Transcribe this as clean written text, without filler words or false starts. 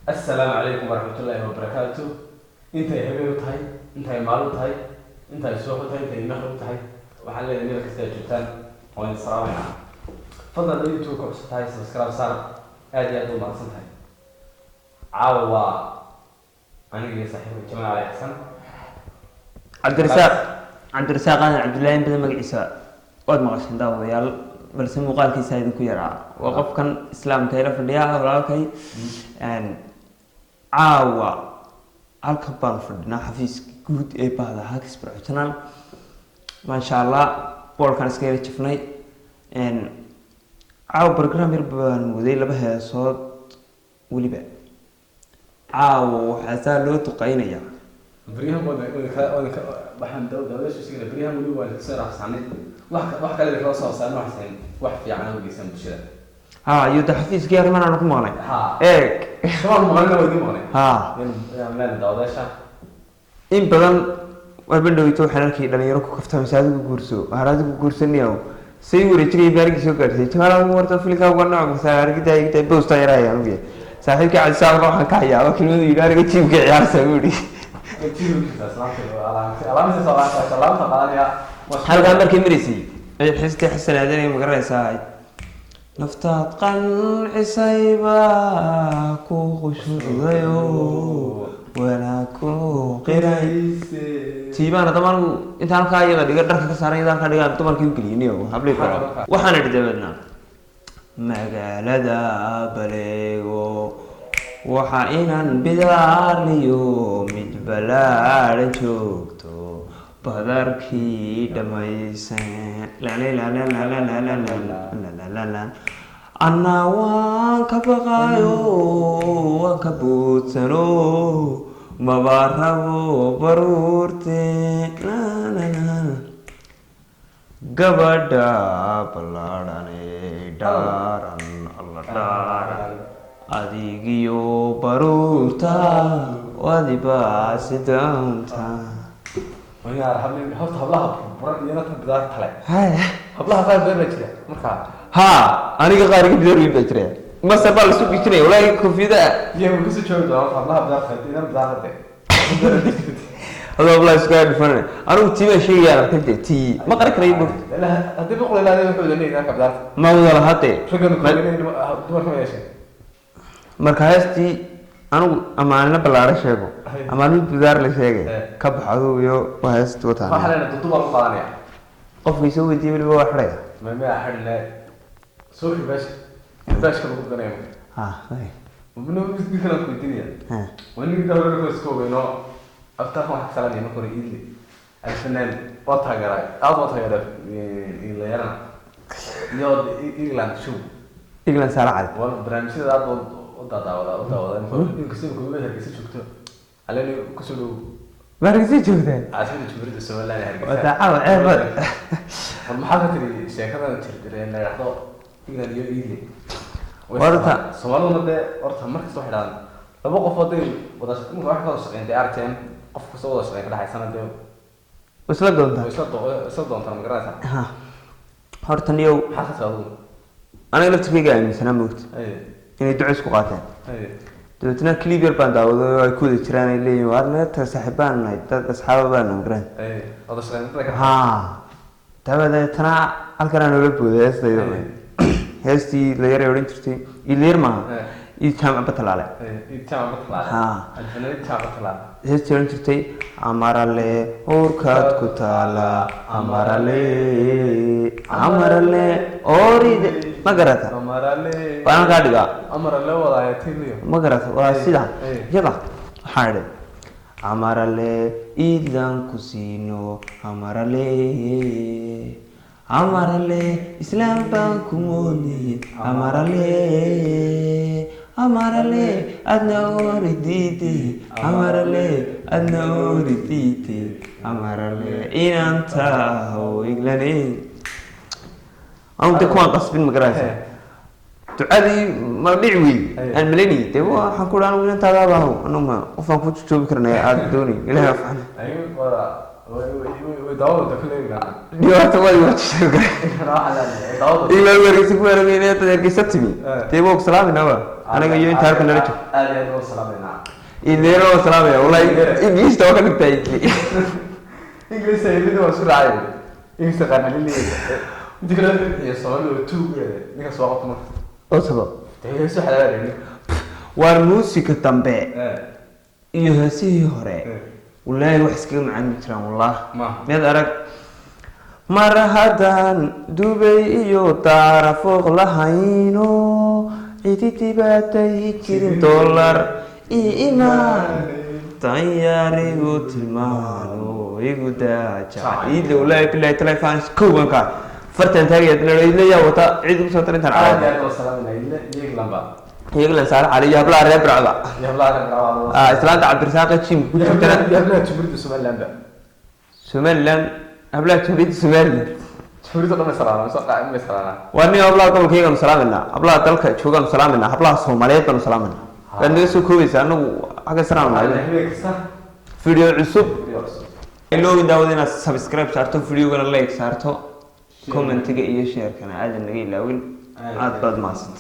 Assalaamu calaykum waraxmatullaahi wabarakaatu. Intay habeen u tahay, intay maalin u tahay, intay subax u tahay, intay maqrib u tahay, waxaan leeyahay meel kasta aad joogtaan waan idin salaamaynaa. Fadlan haddii YouTube ka cusub tahay, subscribe saar. Aad iyo aad u mahadsan tahay. Caawa waa aniga iyo saaxiibka Jamaal Cali Xasan. Cabdirasaaq, Cabdirasaaq Aadan Cabdullaahi. In badan magaciisa waad maqasheen, daawadayaal, balse muuqaalkiisa idinku yaraa. Waa qofkan islaamka ila fadhiya, walaalkay. Caawa halkan baanu fadhinaa, xafiiska guud ee bahda Hakis Barco Channel. Maasha Allah, boolkan iska yara jafnay. Caawa program yar baan waday, laba heesood weliba. Caawa waxaa saa loo duqeynayaa. Baryahan waxaan daawadayaashu sheegay, baryahan weli waan kasoo raafsanay, wax kale kala soo saarnay, waxaan wax fiican u geysan bulshada. Ha, iyo de xafiiskii arrimahan aanu ku maqnay. Ha. Eeg. Shabaab maqlina, waa idin maqnay. Ha. Yaan leenahay daawadayaasha. In badan waa dhoweyto, waxaan arkay dhalinyaro ku kaftamaysa: "Adigu guurso, waxaan adigu guursanayo." Say wareejinaya baarigii soo gaadhsay Jamaal, adigu warta filkaa uga nooc masaa argida igta boosta yaraya. Anugu saaxiibkii Cabdisaaq waxaan ka hayaa waa kelmadu yidhi: "Aniga jiibka ciyaarsa," buu yidhi. Halkaa markay maraysay ay xistii Xasan Aadanay, ma garanaysaa? Naftaad qancisayba ku qushuudayo wanaag ku qiray tiibaan. Haddaba anigu intaan halkaa iyaga dhiga, dharka ka saaran iyada halkaa dhigaan, dumarkii u geliyniyo hablii kale. Waxaan idhi dabeedna: magaalada baleego waxa inan bidaarliyo mid balaadhan joogto, badarkii dhammaysan. Annaa waan ka baqaayo, waan ka boodsano, maba rabo baruurte. Gabadha ballaadhane dhaaran alla dhaaran, adigiyo baruurta wadibaasi doonta. Horta hablaha buran iyana tan bidaar kale, hablaha qaar beer baa jira markaa. Ha, aniga qaar iga bidaar weyn baa jira, masar baa lasu gijinaya walaahi koofiyada. Iyagu kasoo joogi doona horta hablaha bidaar kale iyana bidaar hade. Adoo hablaha isku dhufanay, anigu tii baan sheegayaan arkay dee, tii ma qaran karayo moogta. Haddii boqol ilaa wuxuu leeyahay marka bidaarta. Ma wada laha dee. Raggan dumarka ma yeeshay. Marka heestii anigu ama aanina ballaaro sheego ama mid bidaar la sheegay ka bax adugu iyo waa heesti waxaa wataan. Leenahay duduba lagu qaadanaya. Qofkii soo weydiiyey weliba waa xidhaya. Ma xidhne, soo xibash xibaashka lagu danaya. Ha hay. Mid kale ku weydiinaya. Ha. Waa ninkii hore markuu iska ogeyno aftaafan waxaa ka salaamaya marka hore Iidle Alfanaan, waa taageeray, aad waa taageeray Iidlayarana iyo England show. England Saara Cali. Waa barnaamijyada aad u daadaawada, u daawada inkastoo imika weliba Hargeysa joogto aleni kusoo dhow. Ma Hargeysa joogtaan? Caasimada Jamhuuriyadda Somaliland ee Hargeysa. Waa daacawa ceeb. War maxaa ka tiri sheekadan jirjireen la yidhaahdo England iyo Iidle? Horta- Soomaaliduna dee horta markasta waxay dhahaan laba qof hadday wada imika wax ka wada shaqeyn dee RTM, qof kasta wada shaqeyn ka dhexaysana dee. Isla doontaa. Way isla doontaan, ma garanaysaa? Ha, horta niyow. Maxaa ka tiri adigu? Aniga laftirkayga aaminsanaa moogta inay duco isku qaateen. Dabeetna clip yar baan daawaday oo ay ku wada jiraan, ay leeyihin: "Waar naga saaxiibaan nahay, dad asxaaba baan nahay," magaran. Haye, wada shaqeyn dadka ka. Ha, dabadeetna halkan aan noola booday heestayda, heestii la yaray odhan jirtay Iilyar maaha, Iid Jaamac Batalaale. Haye, Iid Jaamac Batalaale. Ha. Alfanaanid Jaamac Batalaale. Heestii odhan jirtay: "Amarale uurkaad ku taala, amarale, amarale ooride," ma garata? Amarale. Waan halkaa dhigaa. Amarale wadaayatiliyo. Ma garata? Waa sida iyada waxaan idhi: "Amarale iidlan ku siino, amarale, amarale islaam baan ku moodnay, amarale, amarale adna oori diide, amarale adna oori diide, amarale inantaho iglane." Anu de kuwaan qasbin, ma garanaysa? Ducadii ma dhici weydi aan malaynayay dee. Waxaan ku dhahan inantaadaaba ahu, anuma qofaan ku joogi karnay aada doonay Ilahay afxan. Ay wada way daawada kale. Dhibaato waad igu joogi kara Daawada. Ilaa Hargeysa ku aragay inaad Hargeysa timi. Dee waa salaamina ba. Anaga iyo inta halka nala joog. Aad iyo aad baan u salaameynaa. Idleero waa salaamaya wallahi. Ingiriista waa ka dhigtaa idli. Ingiriista ilida waa isku raacay. Ingiriista qaarna liliya inta kale iyo Soomaali waa tuug ninka soo qabto marka. Oo sabab? Dee soo xalaalayn. Waar muusika dambe Eh. iyo heesihii hore, wallaahi wax iskaga macaan ma jiraan wallah. Maaha. Mid arag mar haddaan Dubay iyo daara fooq lahayno, cidi dhibaatay jirin, dollar ii imaan, danyaarigu tilmaano igu daajac iidle. Wallaahi bilahi telefon kowanka fartan taagaya idle yaa wata cid ugu soo tarintan. Aad iyo Calaamad. aad baan u salaameynaa idle iyo Englandba. Iyaglan Saare Cali iyo hablaha reer Bircda. Iyo hablaha reer Galcado. Ah, islaanta Cabdirasaaqa jim ku iyo jirtana. hablaha, iyo hablaha Jumhuuriyadda Somalilandba. Somaliland, hablaha Jamhuuriyadda Somaliland. Jumhuuriyadda dhan may salaamaan soo qaa may salaamaan. Waa nin hablaha gobolkaygaanu salaaminaa, hablaha dalka joogaanu salaaminaa, hablaha Soomaaliyeed baanu salaaminaa. Waad naga soo koobaysa anagu xagga salaamnaa. Habeen kasta video cusub. Video cusub. Iloogin daawada inaad subscribe saarto, videogana like saarto, commentiga iyo sharekana aadan naga ilaawin. Aad baad mahadsantay.